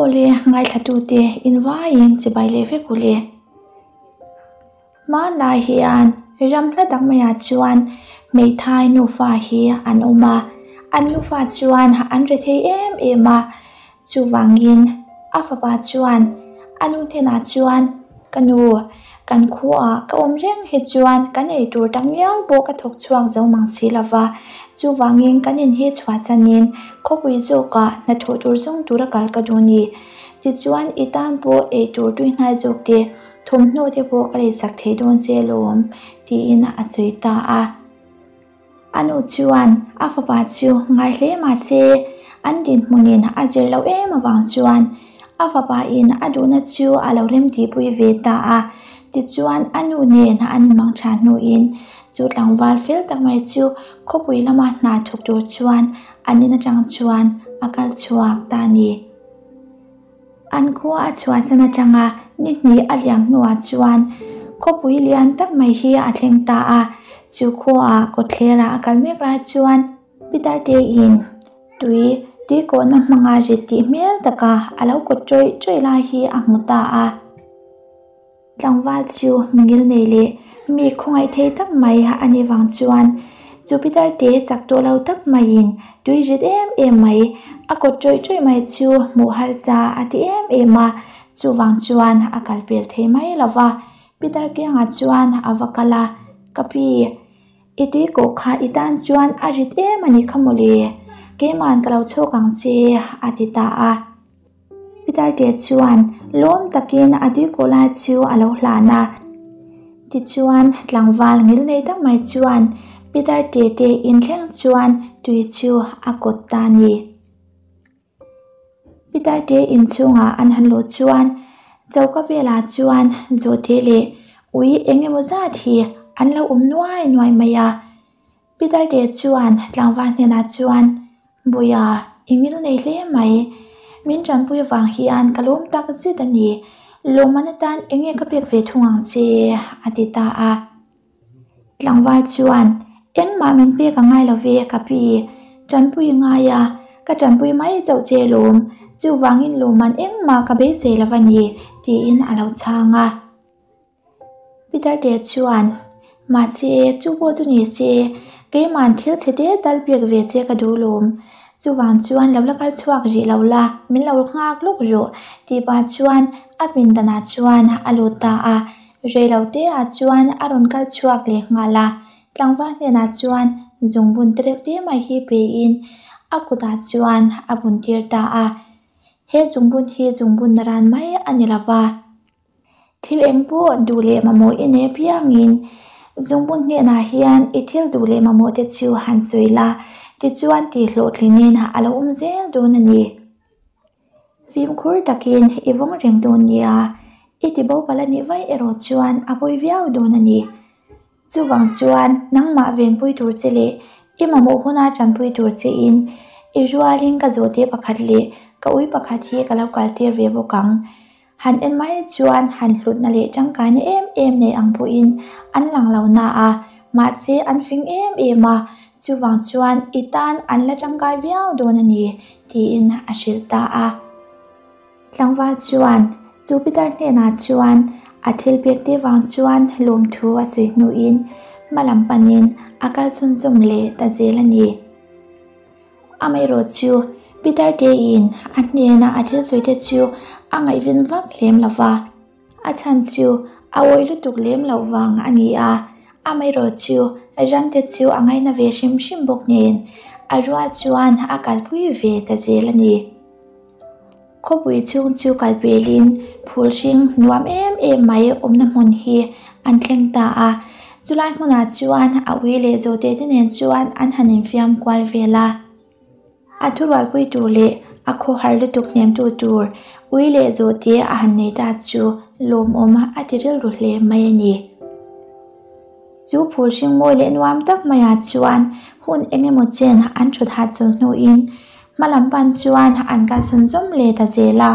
Awle, ngaithlatute invaiin chibai leh vek u le. Hmanlai hian ram hla tak maiah chuan hmeithai nufa hi an awm a, an nufa chuan an re thei em em a, chuvangin a fapa chuan a nu hnenah chuan ka nu kan khuaah ka awm reng hi chuan kan ei tur tak ngial pawh ka thawk chhuak zo mang si lo va, chuvangin kan in hi chhuahsanin khawpui zawkah hnathawh tur zawng tura kal ka duh a ni. Tichuan i tan pawh ei tur tui hnai zawk te Thawmhnaw te pawh ka leisak thei dawn che alawm tiin a sawi ta a. A nu chuan a fapa chu ngai hle mah se an dinhmunin a zir loh em avang chuan a fapa in a duhna chu a lo remtihpui ve ta a. Tichuan a nu nen an inmang tha hnuin chu tlangval fel tak mai chu khawpui lama hna thawk tur chuan an in atang chuan a kal chhuak ta a ni. An khua a chhuahsan atanga ni hnih a liam hnuah chuan khawpui lian tak mai hi a thleng ta a, chu khuaah kawtthlerah a kal mek lai chuan Peter te in tui tui kawhna hmanga rit tih hmel taka a lo kawt ṭawih ṭawih lai hi a hmu ta a. Tlangval chu mingil nei leh mi khawngaih thei tak mai a nih vang chuan Jupiter te chak tawh lo tak maiin tui rit em em mai a kawt ṭawih ṭawih mai chu hmuh harsa a ti em em a, chuvang chuan a kal pel thei mai lo va. Peter kiangah chuan a va kal a, Ka pi, i tui kawh kha i tan chuan a rit em a nih kha mawle, keiman ka lo chhawk ang che a ti ta a. Pitarte chuan lawm takin a tuikaw lai chu a lo hlan a. Tichuan, tlangval ngil nei tak mai chuan Pitarte te inthleng chuan tui chu a kawt ta a ni. Pitarte inchhungah an han luh chuan choka velah chuan zawhte leh ui eng emaw zat hi an lo awm nuai nuai mai a. Pitarte chuan tlangval hnenah chuan Buia, i ngil nei hle mai. Min tanpui avang hian ka lawm tak zet a ni. Lawmman atan eng nge ka pek ve thung ang che? a ti ta a. Tlangval chuan, Engmah min pek a ngai lo ve ka pi. Tanpui i ngai a, ka tanpui mai chauh che lawm. Chuvangin lawmman engmah ka beisei lo va ni, tiin a lo chhang a. Peter-te chuan, Mahse, chu pawh chu ni se, keima'n thil chhe te tal pek ve che ka duh lawm. Chuvang chuan lo la kal chhuak rih lo la, min lo nghak lawk rawh, tih pah chuan a pindanah chuan a lut ta a. Reiloteah chuan a rawn kal chhuak leh nghal a, tlangval hnenah chuan zungbun tereuh te mai hi pein a kutah chuan a buntir ta a. He zungbun hi zungbun naran mai a ni lo va. Thil eng pawh duh leh mamawh i nei apiangin zungbun hnenah hian i thil duh leh mamawh te chu han sawi la, tichuan tih hlawhtlingin a lo awm zel dawn a ni. Fimkhur takin i vawng reng dawn nia, i ti bo palh a nih vaih erawh chuan a pawi viau dawn a ni. Chuvang chuan nangmah venpui tur che leh i mamawh huna tanpui tur chein i rualin ka zawhte pakhat leh ka ui pakhat hi ka lo kaltir ve bawk ang. Han en mai chuan han hlutna leh tangkaina em em nei ang pawhin an lang lo na a, mahse an fing em em a, chuvang chuan i tan an la tangkai viau dawn a ni, tiin a hrilh ta a. Tlangval chuan chu pitar hnenah chuan a thil pek te vang chuan lawmthu a sawi hnuin hma lam panin a kal chhunzawm leh ta zel a ni. Amaherawh chu Peter Tein a hnena a thil sawi te chu a ngaihven vak lem lo va, a chhan chu a awih lutuk lem loh vang a ni a, amaherawh chu ram te chu a ngaina ve hrim hrim bawk nen a rual chuan a kalpui ve ta zel a ni. Khawpui chhung chu kal pelin phul hring nuam em em mai awmna hmun hi an thleng ta a, chulai hmunah chuan a ui leh zawhte te nen chuan an han infiam kual vel a. A thurualpui tur leh a khawhar lutuk hnemtu tur ui leh zawhte a han nei ta chu lawmawm a ti rilru hle mai a ni. Chu phul hring mawi leh nuam tak maiah chuan hun eng emaw chen an thut hahchawlh hnuin Hma lam pan chuan an kal chhun zawm leh ta zel a,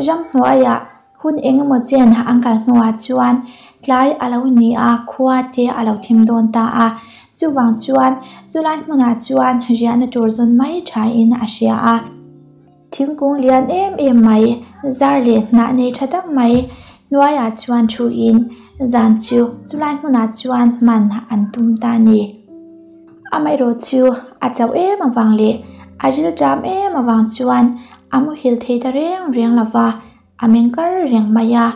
ramhnuaiah hun eng emaw chen an kal hnuah chuan tlai a lo ni a, khua te a lo thim dawn ta a, chuvang chuan chulai hmunah chuan riahna tur zawn mai thain a hria a. Thingkung lian em em mai, zar leh hnah nei tha tak mai hnuaiah chuan thuin zan chu chulai hmunah chuan hman an tum ta a ni. Amaherawh chu a chauh em avang leh a rilṭam em avang chuan a muhil thei ta reng reng lo va, a meng kar reng mai a.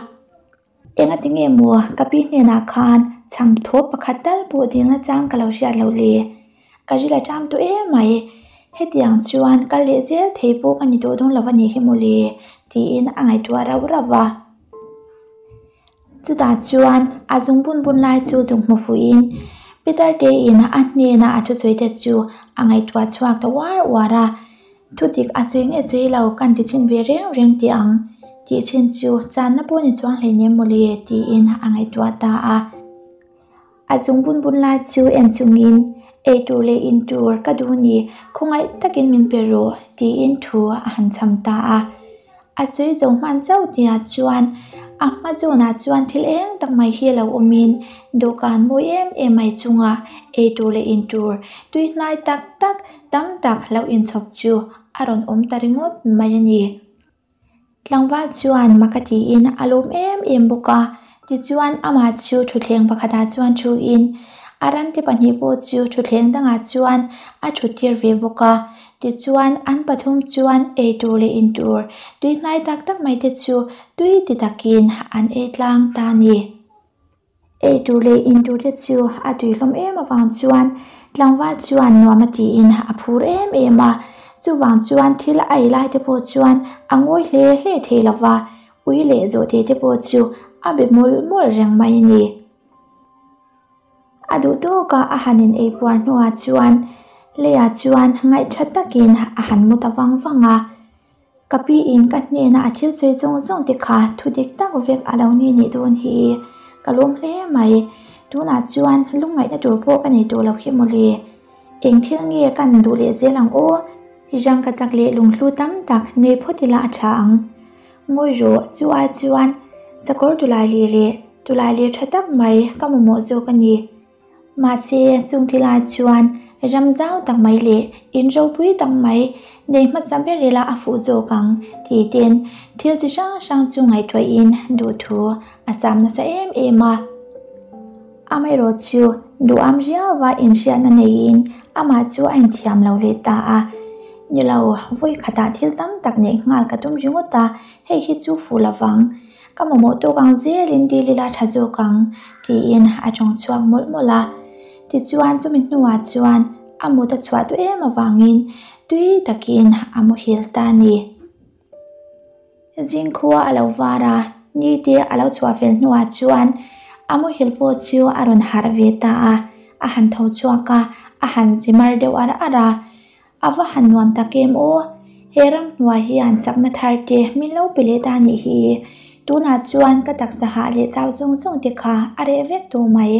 Engati nge maw ka pi hnenah khan chhang thawp pakhat tal pawh dilna chang ka lo hriat loh le? Ka ril a ṭam tawh em mai. Hetiang chuan kal leh zel thei pawh ka ni tawh dawn lo a nih hi maw le? tiin a ngaihtuah rauh rauh va. Chutah chuan a zung bun bun lai chu zung hmu fuhin Peter tein a hnena a thusawi te chu a ngaihtuah chhuak ta uar uar a. Thudik a sawi nge sawi lo kan ti chhin ve reng reng tih ang tih chhin chu channa pawh ni chuang hleinem mawle tiin a ngaihtuah ta a. A zung bun bun lai chu en chungin ei tur leh in tur ka duh ni khawngaih takin min pe rawh tiin thu a han cham ta a. A sawi zo hman chauh tihah chuan a hma zawnah chuan thil eng tak mai hi a lo awmin dawhkan mawi em em mai chungah ei tur leh in tur tui hnai tak tak tam tak lo inchhawp chu a rawn awm ta ringawt mai a ni. Tlangval chuan mak a tiin a lawm em em bawk a, tichuan amah chu thutthleng pakhatah chuan thuin a rante pahnih pawh chu thutthleng dangah chuan a thut tir ve bawk a. Tichuan an pathum chuan ei tur leh in tur tui hnai tak tak mai te chu tui ti takin an ei tlang ta a ni. Ei tur leh in tur te chu a tui hlawm em avang chuan tlangval chuan nuam a tiin a phur em em a, chuvang chuan thil a ei lai te pawh chuan a ngawi hle hle thei lo va, ui leh zawhte te pawh chu a be mawlh mawlh reng mai a ni. A duh tawka a han in ei puar hnuah chuan leiah chuan ngaihtha takin a han mu ta vang vang a. Ka pi in ka hnena a thil sawi zawng zawng te kha thu dik tak vek a lo ni nih dawn hi ka lawm hle mai. Tunah chuan lungngaihna tur pawh ka nei tawh lo hi mawle. Eng thil nge kan duh leh zel ang aw? Rangka chak leh lunghlu tam tak nei phawt ila a tha ang. Ngawi rawh, chu ai chuan sakawr tulai lir leh tulai lir tha tak mai ka mamawh zawk a ni. Mahse, chung thil ai chuan ram zau tak mai leh in ropui tak mai nei hmasa ber ila a fuh zawk ang tih ten thil chi hrang hrang chu ngaihtuahin duhthu a sam nasa em em a. Amaherawh chu duham riauva inhriatna neiin amah chu a inthiam lo leh ta a. Ni lo, vawi khatah thil tam tak neih nghal ka tum ringawt a, hei hi chu fuh lovang. Ka mamawh tawk ang zelin dil ila tha zawk ang, tiin a tawng chhuak mawlh mawlh a. Tichuan chumi hnuah chuan a mut a chhuah tawh em avangin tui takin a muhil ta a ni. Zingkhua a lo var a, nite a lo chhuah fel hnuah chuan a muhil pawh chu a rawn harh ve ta a, a han tho chhuak a, a han zi mar deuh ar ar a. A va han nuam tak em aw! He ramhnuai hian chakna thar te min lo pe leh ta nih hi. Tunah chuan ka taksa hah leh chau zawng zawng te kha a reh vek tawh mai.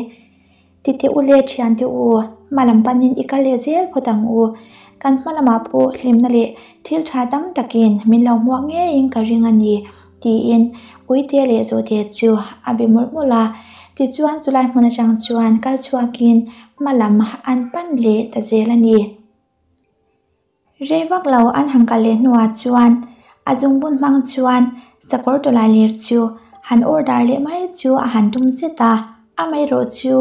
Titi u leh thiante u, hma lam panin i kal leh zel phawt ang u. Kan hma lamah pawh hlimna leh thil tha tam takin min lo hmuak ngeiin ka ring a ni, tiin Uite leh Zawhte chu a be mawlh mawlh a. Tichuan chulai hmun atang chuan kal chhuakin hma lam an pan leh ta zel a ni. Rei vak lo an han kal leh hnuah chuan a zungbun hmang chuan sakawr tawlai lir chu han order leh mai chu a han tum zet a, amaherawh chu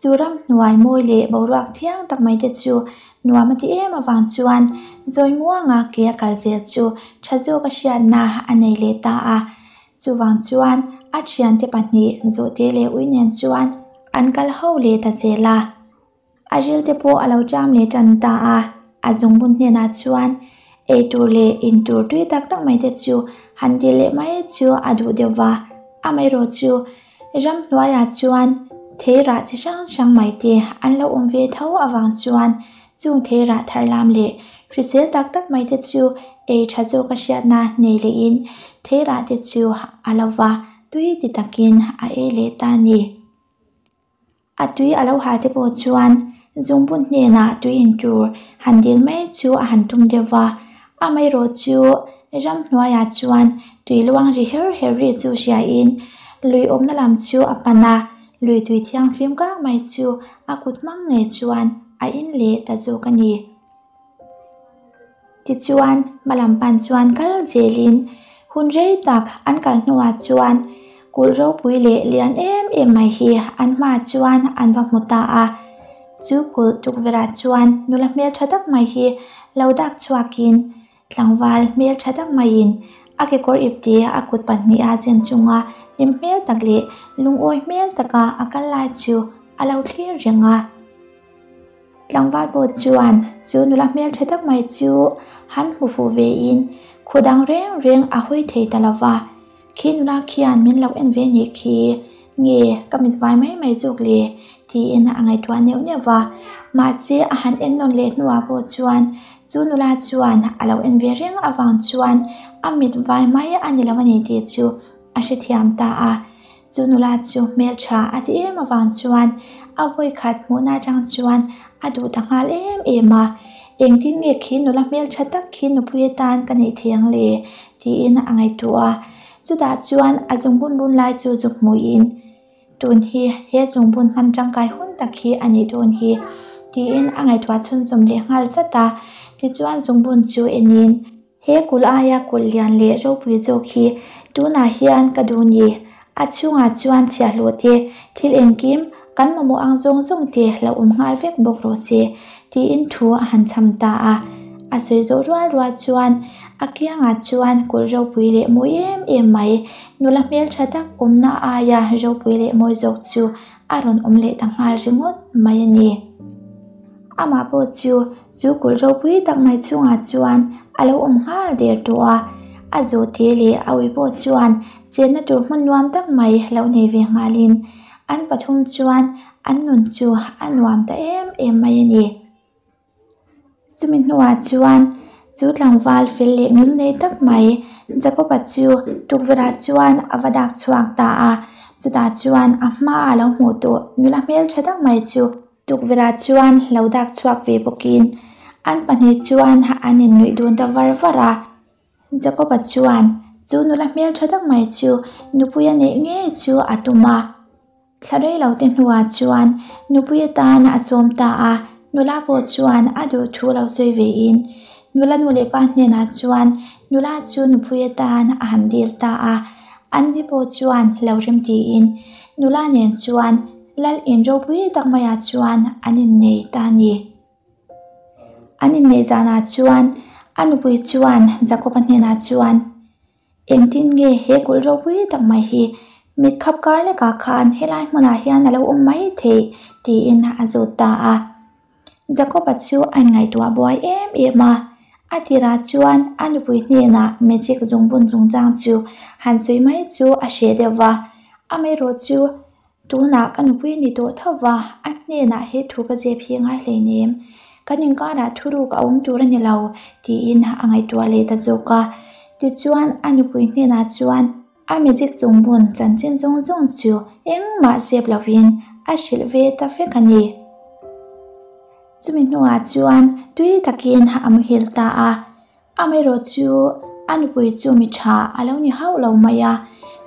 chu ramhnuai mawi leh boruak thiang tak mai te chu nuam a ti em avang chuan zawi muanga ke a kal zel chu tha zawk a hriatna a nei leh ta a, chuvang chuan a thiante pahnih Zawhte leh Ui nen chuan an kal ho leh ta zel a. A rilte pawh a lo ṭam leh ṭan ta a, a zungbun hnenah chuan ei tur leh in tur tui tak tak mai te chu han dil leh mai chu a duh deuh va. Amaherawh chu ramhnuaiah chuan thei rah chi hrang hrang mai te an lo awm ve tho avang chuan chung thei rah thar lam leh hrisel tak tak mai te chu ei ṭha zawk a hriatna nei lehin thei rah te chu a lo va tui ti takin a ei leh ta a ni. A tui a lo hal te pawh chuan zungbun hnenah tui in tur han dil mai chu a han tum deuh va, amaherawh chu ramhnuaiah chuan tui luang ri her her ri chu hriain lui awmna lam chu a pan a, lui tui thianghlim kang mai chu a kut hmang ngei chuan a in leh ta zawk a ni. Tichuan, hmalam pan chuan kal zelin hun rei tak an kal hnuah chuan kulh ropui leh lian em em mai hi an hmaah chuan an va hmu ta a. Chu kulh tukverhah chuan nula hmeltha tak mai hi lo dak chhuakin Tlangval hmel tha tak maiin a kekawr ipte a kut pahniha zen chunga hlim hmel tak leh lungawi hmel taka a kal lai chu a lo thlir reng a. Tlangval pawh chuan chu nula hmel tha tak mai chu han hmu fuh vein khaw dang reng reng a hawi thei ta lo va. Khi nula khian min lo en ve nih khi, nge ka mit vai mai mai zawk le? tiin a ngaihtuah neuh neuh va. Mahse a han en nawn leh hnuah pawh chuan chu nula chuan a lo en ve reng avang chuan a mit vai mai a ni lo a ni tih chu a hrethiam ta a. Chu nula chu hmeltha a ti em avang chuan a vawikhat hmuhna atang chuan a duh ta nghal em em a. Engtin nge khi nula hmeltha tak khi nupui atan ka neih thei ang le? tiin a ngaihtuah a. Chutah chuan a zungbun bun lai chu zuk hmuhin, Tun hi he zungbun hman tangkai hun tak hi a nih dawn hi, tiin a ngaihtuah chhunzawm leh nghal zat a. Tichuan zungbun chu enin, He kulh aia kulh lian leh ropui zawk hi tunah hian ka duh ni. A chhungah chuan chhiahhlawh te, thil engkim, kan mamawh ang zawng zawng te lo awm nghal vek bawk rawh se, tiin thu a han chham ta a. A sawi zawh rual rual chuan a kiangah chuan kulh ropui leh mawi em em mai, nula hmeltha tak awmna aia ropui leh mawi zawk chu a rawn awm leh ta nghal ringawt mai a ni. Amah pawh chu chu kulh ropui tak mai chhungah chuan a lo awm nghal der tawh a, a zawhte leh a ui pawh chuan chenna tur hmun nuam tak mai lo nei ve nghalin an pathum chuan an nun chu a nuam ta em em mai a ni. Chumi hnuah chuan chu tlangval fel leh ngil nei tak mai Jakob-a chu tukverhah chuan a va dak chhuak ta a, chutah chuan a hmaah a lo hmuh tawh nula hmeltha tak mai chu Tukverhah chuan lo dak chhuak ve bawkin an pahnih chuan an innuih dun ta var var a. Jakob-a chuan chu nula hmeltha tak mai chu nupui a neih ngei chu a tum a. Thla rei lo te hnuah chuan nupui atan a sawm ta a, nula pawh chuan a duh thu lo sawi vein nula nu leh pa hnenah chuan nula chu nupui atan a han dil ta a. Anni pawh chuan lo rem tiin nula nen chuan Lal in ropui tak maiah chuan an innei ta a ni. An inneih zanah chuan a nupui chuan Jakob-a hnenah chuan, Engtin nge he kulh ropui tak mai hi mit khap kar lekah khan helai hmunah hian a lo awm mai theih? tiin a zawt ta a. Jakob-a chu a inngaihtuah buai em em a, a tirah chuan a nupui hnenah magic zungbun chungchang chu han sawi mai chu a hreh deuh va, amaherawh chu Tunah ka nupui ni tawh tho va, a hnenah he thu ka zep hi ngai hleinem. Kan inkarah thuruk a awm tur a ni lo, tiin a ngaihtuah leh ta zawk a. Tichuan, a nupui hnenah chuan a magic chungbun chanchin zawng zawng chu engmah zep lovin a hrilh ve ta vek a ni. Chumi hnuah chuan tui takin a muhil ta a. Amaherawh chu a nupui chu mi tha a lo ni hauh lo mai a,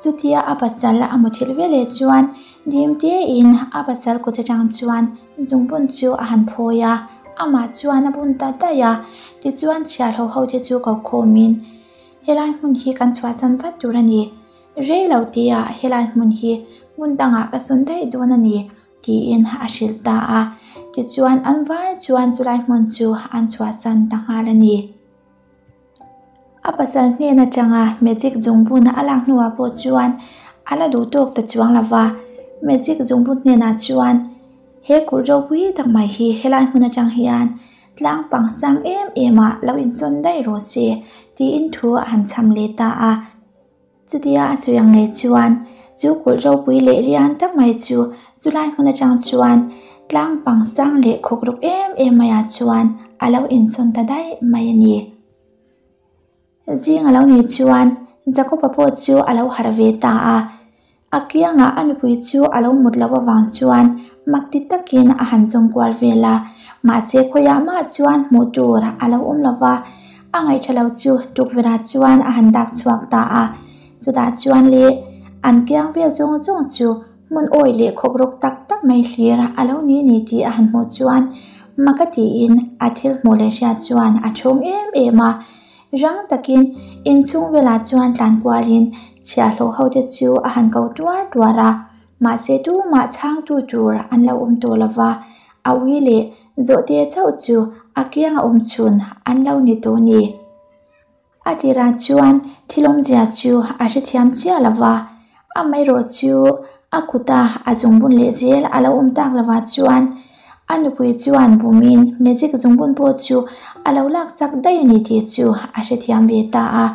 chutia a pasal a mu thil veleh chuan dim tein a pasal kut atang chuan zungbun chu a han phawi a, amah chuan a bun ta daih a, tichuan chhiahhlawh ho te chu ko khawmin helai hmun hi kan chhuahsan vat tur a ni, rei lo tia helai hmun hi hmun dangah ka sawn daih dawn a ni. Tiin a hrilh ta a. Tichuan an vai chuan chulai hmun chu an chhuahsan ta nghal a ni. A pasal hnen atanga magic zungbun a lak hnuah pawh chuan a la duh tawk ta chuang lo va. Magic zungbun hnenah chuan he kulh ropui tak mai hi helai hmun atang hian tlang pang sang em em ah lo insawn daih rawh se tiin thu a han chham leh ta a. Chutia a sawi ang ngei chuan chu kulh ropui leh lian tak mai chu chulai hmun atang chuan tlang pang sang leh khawk ruk em em maiah chuan a lo insawn ta daih mai a ni. Zing a lo nih chuan Jakob-a pawh chu a lo harh ve ta a, a kiangah a nupui chu a lo mut loh avang chuan mak ti takin a han zawng kual vel a, mahse khawiah mah chuan hmuh tur a lo awm lo va. A ngaihṭha lo chu tukverhah chuan a han dak chhuak ta a, chutah chuan le an kiang vel zawng zawng chu hmun awi leh khawk rawk tak tak mai hlir a lo ni ni tih a han hmuh chuan Mak a tiin a thil hmuh leh hriat chuan a chhung em em a. Rang takin inchhung velah chuan tlan kualin chhiahhlawh ho te chu a han ko tuar tuar a. Mahse tumah chhangtu tur an lo awm tawh lo va, a ui leh zawhte chauh chu a kianga awm chhun an lo ni tawh ni. A tirah chuan thil awmzia chu a hrethiam chiah lo va, amaherawh chu a kuta a zungbun leh zel a lo awm tak lovah chuan a nupui chuan bumin magic zungbun pawh chu a lo lak chak daih a ni tih chu a hrethiam ve ta a.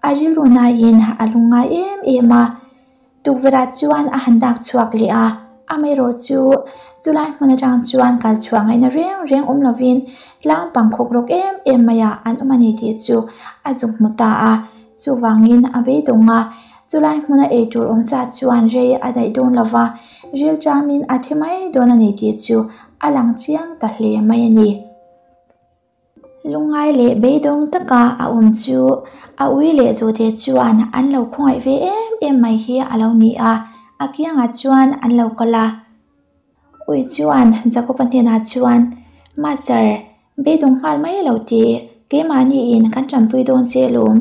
A rilru hnaiin a lungngai em em a. Tukverhah chuan a han dak chhuak leh a, amaherawh chu chulai hmun atang chuan kal chhuah ngaihna reng reng awm lovin tlang pang khawk rawk em em maiah an awm a ni tih chu a zuk hmu ta a. Chuvangin a beidawng a, chulai hmuna eitur awm sa chuan rei a daih dawn lo va, ril chamin a thi mai dawn a ni tih chu a lang chiang ta hle mai a ni. Lungngai leh beidawng taka a awm chu a ui leh zawhte chuan an lo khawngaih ve em em mai hi a lo ni a, a kiangah chuan an lo kal a. Ui chuan Jakob-a hnenah chuan, Master, beidawng nghal mai lo tih keimahniin kan tanpui dawn che lawm.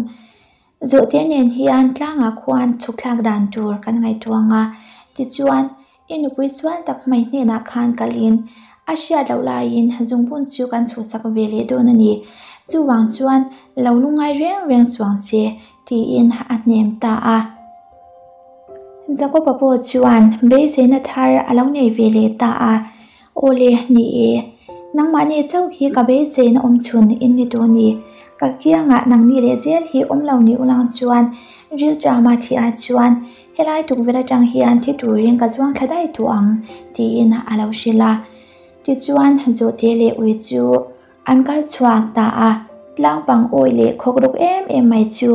Zawhte nen hian tlangah khuan chhukthlak dan tur kan ngaihtuah ang a, tichuan I nupui sual tak mai hnenah khan kalin a hriat loh laiin zungbun chu kan chhuhsak ve leh dawn a ni. Chuvang chuan lo lungngai reng reng suang che, tiin a hnem ta a. Jakob-a pawh chuan beiseina thar a lo nei ve leh ta a, Aw le, ni e, nangmahni chauh hi ka beiseina awm chhun in ni tawh ni. Ka kiangah nangni leh zel hi awm lo ni ulang chuan rilṭama thih ah chuan Helai tukverh atang hian thi turin ka zuang thla daih tawh ang, tiin a lo hrilh a. Tichuan, Zawhte leh ui chu an kal chhuak ta a, tlangpang awi leh khawk ruk em em mai chu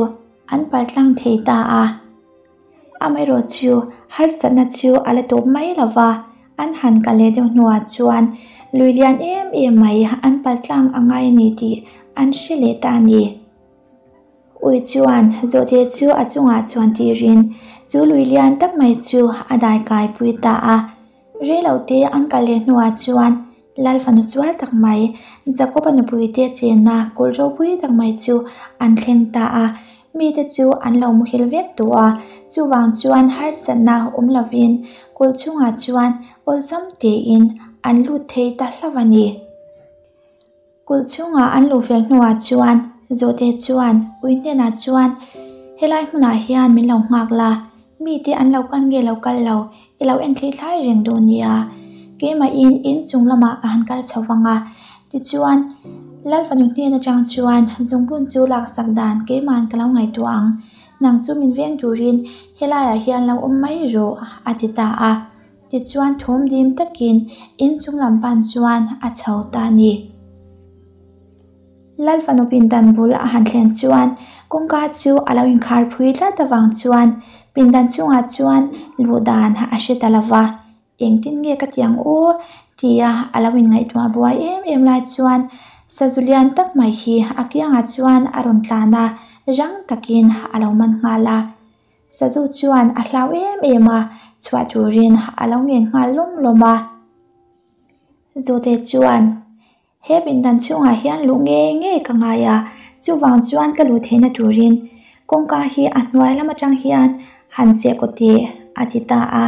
an pal tlang thei ta a. Amaherawh chu harsatna chu a la tawp mai lo va, an han kal leh deuh hnuah chuan lui lian em em mai an pal tlang a ngai a ni tih an hre leh ta a ni. Ui chuan zawhte chu a chungah chuan tirin chu lui lian tak mai chu a dai kai pui ta a. Reilo te an kal leh hnuah chuan Lal fanu sual tak mai Jakob-a nupui te chenna kulh ropui tak mai chu an thleng ta a. Mite chu an lo muhil vek tawh a, chuvang chuan harsatna awm lovin kulh chungah chuan awlsam tein an lut thei ta hlauh a ni. Kulh chhungah an luh fel hnuah chuan Zawhte chuan ui hnenah chuan, Helai hmunah hian min lo nghak la, mite an lo kal nge lo kal lo, i lo en thli thlai reng dawn nia. Keimahin in chung lamah ka han kal chho vang a, tichuan Lal fanu hnen atang chuan zungbun chu laksak dan keimahan ka lo ngaihtuah ang, nang chu min veng turin helaiah hian lo awm mai rawh, a ti ta a. Tichuan thawm dim takin inchung lam pan chuan a chho ta a ni. Lal fanu pindan bul a han thlen chuan kawngka chu a lo inkhar phui tlat avang chuan pindan chungah chuan luh dan a hre ta lo va, engtin nge ka ti ang aw tia a lo inngaihtuah buai em em lai chuan sazu lian tak mai hi a kiangah chuan a rawn tlan a, rang takin a lo man nghal a. Sazu chuan a hlau em em a, chhuah turin a lo ngen nghal lawm lawm a. Zawhte chuan, He pindan chhungah hian luh ngei ngei ka ngai a, chuvang chuan ka luh theihna turin kawngka hi a hnuai lam atang hian han seh kaw teh, a ti ta a.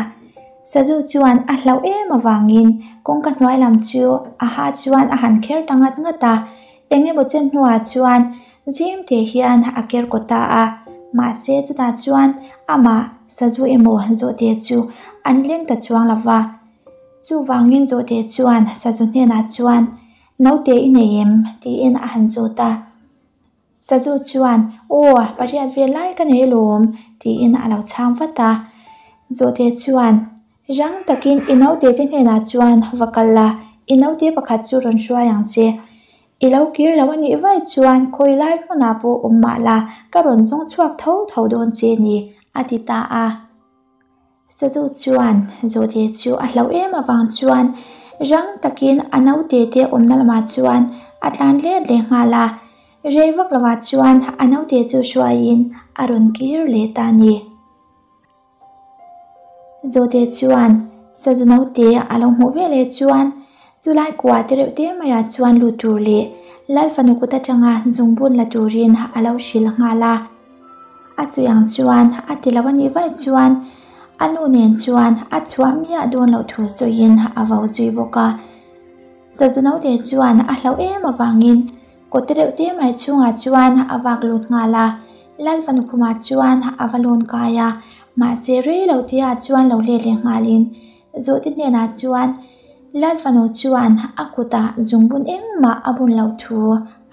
Sazu chuan a hlauh em avangin kawngka hnuai lam chu a ha chuan a han kher ta ngat ngat a, eng emaw chen hnuah chuan Zim teh hian a ker kaw ta a, mahse chutah chuan amah sazu emaw zawhte chu an leng ta chuang lo va. Chuvangin zawhte chuan sazu hnenah chuan, Naute i nei em? tiin a han zawt a. Sazu chuan, Aw, pariat vel lai ka nei alawm, tiin a lo chhang vat a. Zawhte chuan, Rang takin i naute te hnenah chuan va kal la, i naute pakhat chu rawn hruai ang che. I lo kir lo a nih vaih chuan khawi lai hmunah pawh awm mah la, ka rawn zawng chhuak tho tho dawn che ni, a ti ta a. Sazu chuan Zawhte chu a hlauh em avang chuan rang takin a naute te awmna lamah chuan a tlan let leh nghal a. Rei vak lovah chuan a naute chu hruaiin a rawn kir leh ta a ni. Zawhte chuan sazu naute a lo hmuh veleh chuan. Chulai kua te reuh te maiah chuan lut tur leh Lal fanu kut atanga zungbun la turin a lo hrilh nghal a. A sawi ang chuan a ti lo a nih vaih chuan a nu nen chuan a chhuah miah dawn loh thu sawiin a vo zui bawk a. Sazu naute chuan a hlauh em avangin kawt te reuh te mai chhungah chuan a vak lut nghal a. Lal fanu khumah chuan a va lawn kai a, mahse rei lo te ah chuan lo let leh nghalin Zawhte hnenah chuan Lal fanu chuan a kutah zungbun engmah a bun loh thu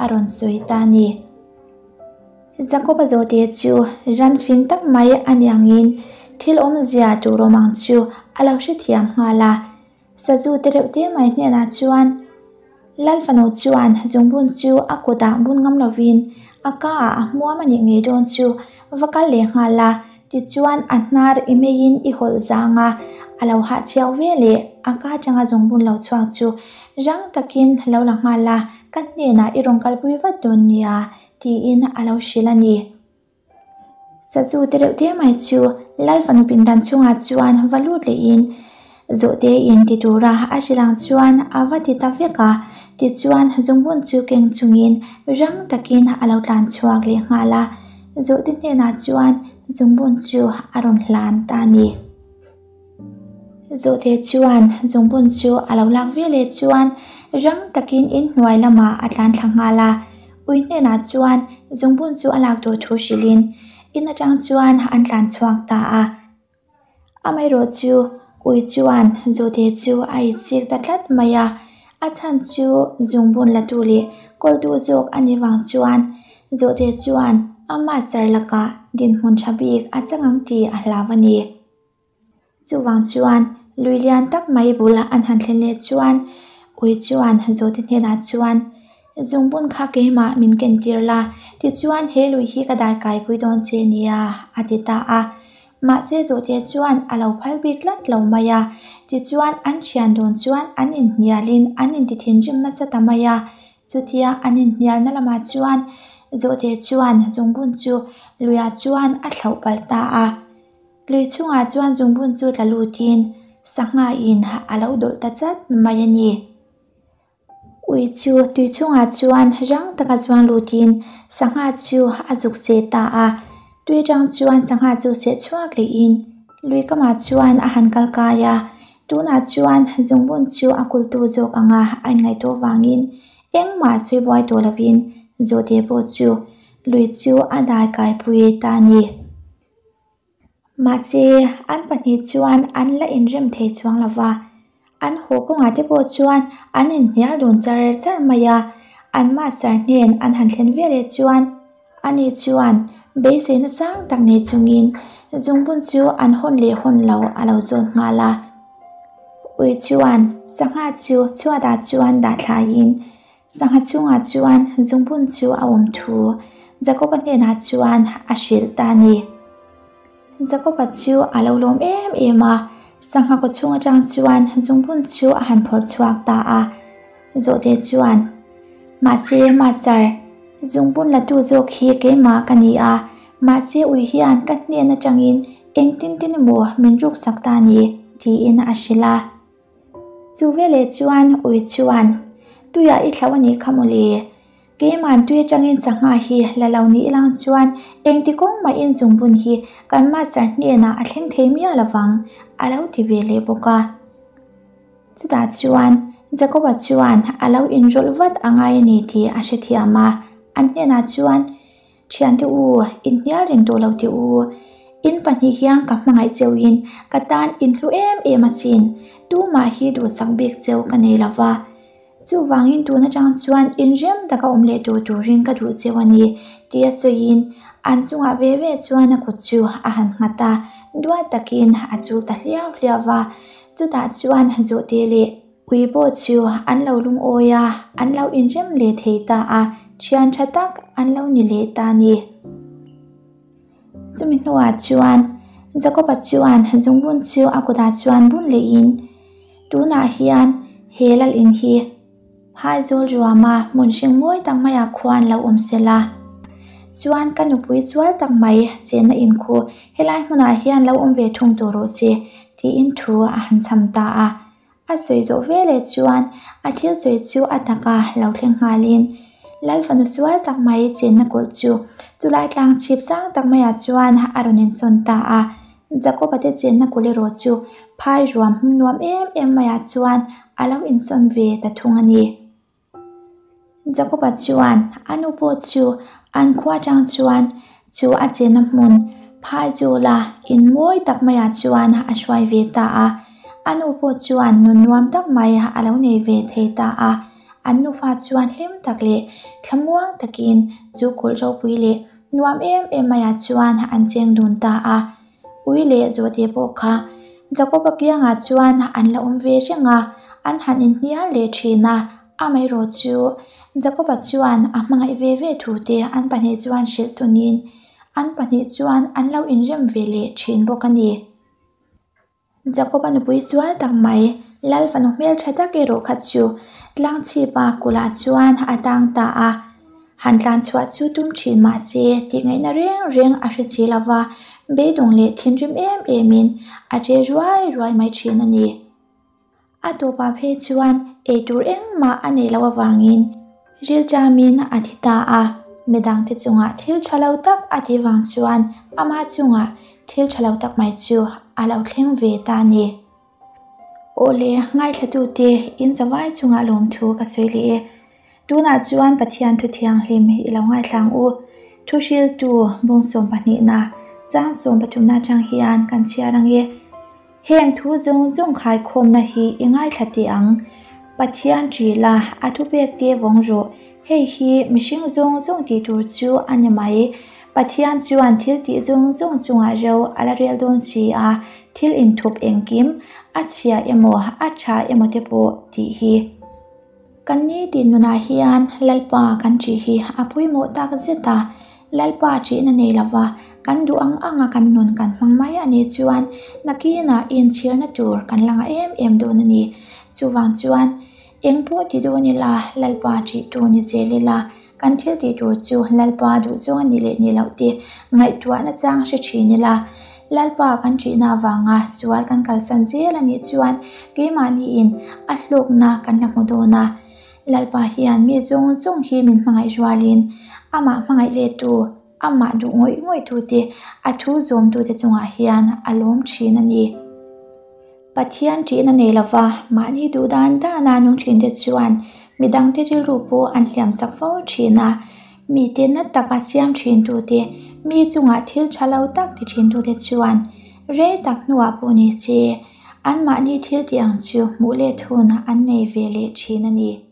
a rawn sawi ta a ni. Jakob-a zawhte chu ran fing tak mai a ni angin thil awmzia tur awm ang chu a lo hrethiam nghal a. Sazu te reuh te mai hnenah chuan Lal fanu chuan zungbun chu a kutah bun ngam lovin a ka ah a hmuam a nih ngei dawn chu va kal leh nghal a, tichuan a hnar i meiin i hawlh zang a, a lo hah chhiau ve leh a ka atanga zungbun lo chhuak chu rang takin lo la nghal a, ka hnenah i rawn kalpui vat dawn nia tiin a lo hrilh a ni. Sazu te reuh te mai chu Lal fanu pindan chungah chuan va lut lehin zawhte in ti tura a hrilh ang chuan a va ti ta vek a, tichuan zungbun chu keng chungin rang takin a lo tlan chhuak leh nghal a, zawhte hnenah chuan zungbun chu a rawn hlan ta a ni. Zawhte chuan zungbun chu a lo lak ve leh chuan rang takin inhnuai lamah a tlan thla nghal a. Ui hnenah chuan zungbun chu a lak tur thu hrilhin in atang chuan an tlan chhuak ta a. Amaherawh chu ui chuan zawhte chu a itchik ta tlat mai a, a chhan chu zungbun la tu leh kawltu zawk a nih vang chuan zawhte chuan ama sar lakah dinhmun tha bik a chang ang tih a hlau a ni. Chuvang chuan lui lian tak mai bul an han thlen leh chuan ui chuan zawhte hnenah chuan zungbun kha keimah min ken tir la, tichuan he lui hi ka dai kaipui dawn che nia a ti ta a. Mahse zawhte chuan a lo phal bik tlat lo mai a, tichuan an thian dawn chuan an inhnialin an inti thinrim nasa ta mai a. Chutia an inhnialna lamah chuan zawhte chuan zungbun chu luiah chuan a thlauh palh ta a. Lui chungah chuan zungbun chu tla lutin sangha in a lo dawlh ta chat mai a ni. Ui chu tui chungah chuan rang taka chuan lutin sangha chu a zuk seh ta a. Tui atang chuan sangha chu seh chhuak lehin lui kamah chuan a han kal kai a. Tunah chuan zungbun chu a kultu zawk anga a inngaihtuah vangin engmah sawi buai tawh lovin zawhte pawh chu lui chu a dai kaipui ta a ni. Mahse, an pahnih chuan an la inrem thei chuang lo va, an haw kawngah te pawh chuan an inhnial dun char char mai a, an master hnen an han thlen ve leh chuan ani chuan beiseina sang tak nei chungin zungbun chu an hawn leh hawn lo a lo zawt nghal a. Ui chuan sangha chu chhuatah chuan dah thlaiin Sangha chungah chuan zungbun chu a awm thu Jakoba hnenah chuan a hrilh ta a ni. Jakoba chu a lo lawm em em a, sangha kaw chhung atang chuan zungbun chu a han phawrh chhuak ta a. Zawhte chuan, Mahse, Master, zungbun latu zawk hi keimah ka ni a, mahse ui hian ka hnen atangin engtin tin emaw min ruksak ta a ni, tiin a hrilh a. Chu veleh chuan ui chuan, Tuiah i thlauh a nih kha mawle. Keiman tui atangin sangha hi la lo ni ilang chuan engti kawng mahin zungbun hi kan master hnenah a thleng thei miah lovang, a lo ti ve leh bawk a. Chutah chuan Jakoba chuan a lo inrawlh vat a ngai a ni tih a hrethiam a, an hnenah chuan, Thiante u, inhnial reng tawh lo teh u. In pahnih hian ka hmangaih cheu in ka tan in hlu em em asin. Tumah hi duhsak bik cheu ka nei lo va. Chuvangin tun atang chuan inrem taka awm leh tur turin ka duh cheu a ni, tia sawiin an chungah ve ve chuan a kut chu a han nghat a, duat takin a chul ta hliau hliau va. Chutah chuan zawhte leh. Ui pawh chu an lo lungawi a, an lo inrem leh thei ta a, thian tha tak an lo ni leh ta a ni. Chumi hnuah chuan Jakoba chuan zungbun chu a kutah chuan bun lehin, Tunah hian he lal in hi phaizawl ruama hmun hring mawi tak maiah khuan lo awm se la. Chuan ka nupui sual tak mai chenna in khu helai hmunah hian lo awm ve thung tur rawh se, tiin thu a han chham ta a. A sawi zawh veleh chuan a thil sawi chu a taka lo thleng nghalin Lal fanu sual tak mai chenna kulh chu chulai tlang chhip sang tak maiah chuan a rawn insawn ta a. Jakob-a te chenna kulh erawh chu phai ruam hmun nuam em em maiah chuan a lo insawn ve ta thung a ni. Jakob-a chuan a nu pawh chu an khua atang chuan chu a chenna hmun Phaizawla in mawi tak maiah chuan a hruai ve ta a. A nu pawh chuan nun nuam tak mai a lo nei ve thei ta a. An nufa chuan hlim tak leh thlamuang takin chu kulh ropui leh nuam em em maiah chuan an cheng dun ta a. Ui leh zawhte pawh kha Jakob-a kiangah chuan an la awm ve reng a, an han inhnial leh thin a. Amaherawh chu Jakob-a chuan a hmangaih ve ve thute an pahnih chuan hrilh tunin an pahnih chuan an lo inrem ve leh thin bawk a ni. Jakob-a nupui sual tak mai, Lal fanu hmeltha tak erawh kha chu tlangchhipa kulhah chuan a tang ta a. Han tlan chhuah chu tum thin mah se tih ngaihna reng reng a hre si lo va, beidawng leh thinrim em emin a che ruai ruai mai thin a ni. A tawpah phei chuan eitur engmah a neih loh avangin rilṭamin a thi ta a, midangte chungah thil ṭha lo tak a tih vang chuan ama chungah thil ṭha lo tak mai chu a lo thleng ve ta a ni. Awle, ngaithlatute in zavai chungah lawmthu ka sawi leh e. Tunah chuan Pathian thu thianghlim i lo ngaithla ang u. Thuhriltu bawngsawm pahnihna, chang sawm pathumna atang hian kan chhiar ang e. Heng thu zawng zawng khaikhawmna hi i ngaithla teh ang. Pathian ṭih la, a thupek te vawng rawh. Hei hi mihring zawng zawng tih tur chu a ni mai. Pathian chuan thil tih zawng zawng chungah ro a la rel dawn si a, thil inthup engkim, a chhia emaw, a ṭha emaw te pawh tih hi. Kan nitin nunah hian Lalpa kan ṭih hi a pawimawh tak zet a, Lalpa ṭihna nei lova kan duh ang anga kan nun kan hmang mai a nih chuan nakinah inchhirna tur kan la ngah em em dawn a ni. Chuvang chuan eng pawh ti dawn ila Lalpa ṭih tu ni zel ila kan thil tih tur chu Lalpa duhzawng a nih leh nih loh te ngaihtuahna chang hre ṭhin ila Lalpa kan ṭihna avanga sual kan kalsan zel a nih chuan keimahniin a hlawkna kan la hmu dawn a. Lalpa hian mi zawng zawng hi min hmangaih rualin amah hmangaih lettu, amah duh ngawih ngawihtute, a thu zawmtute chungah hian a lawm ṭhin a ni. Pathian ṭihna nei lova mahni duh dan dana nung ṭhinte chuan midangte rilru pawh an hliamsak fo ṭhin a, mite na taka siam ṭhintute, mi chungah thil ṭha lo tak ti ṭhintute chuan rei tak hnuah pawh ni se, anmahni thil tih ang chu hmuh let hun an nei ve leh ṭhin a ni.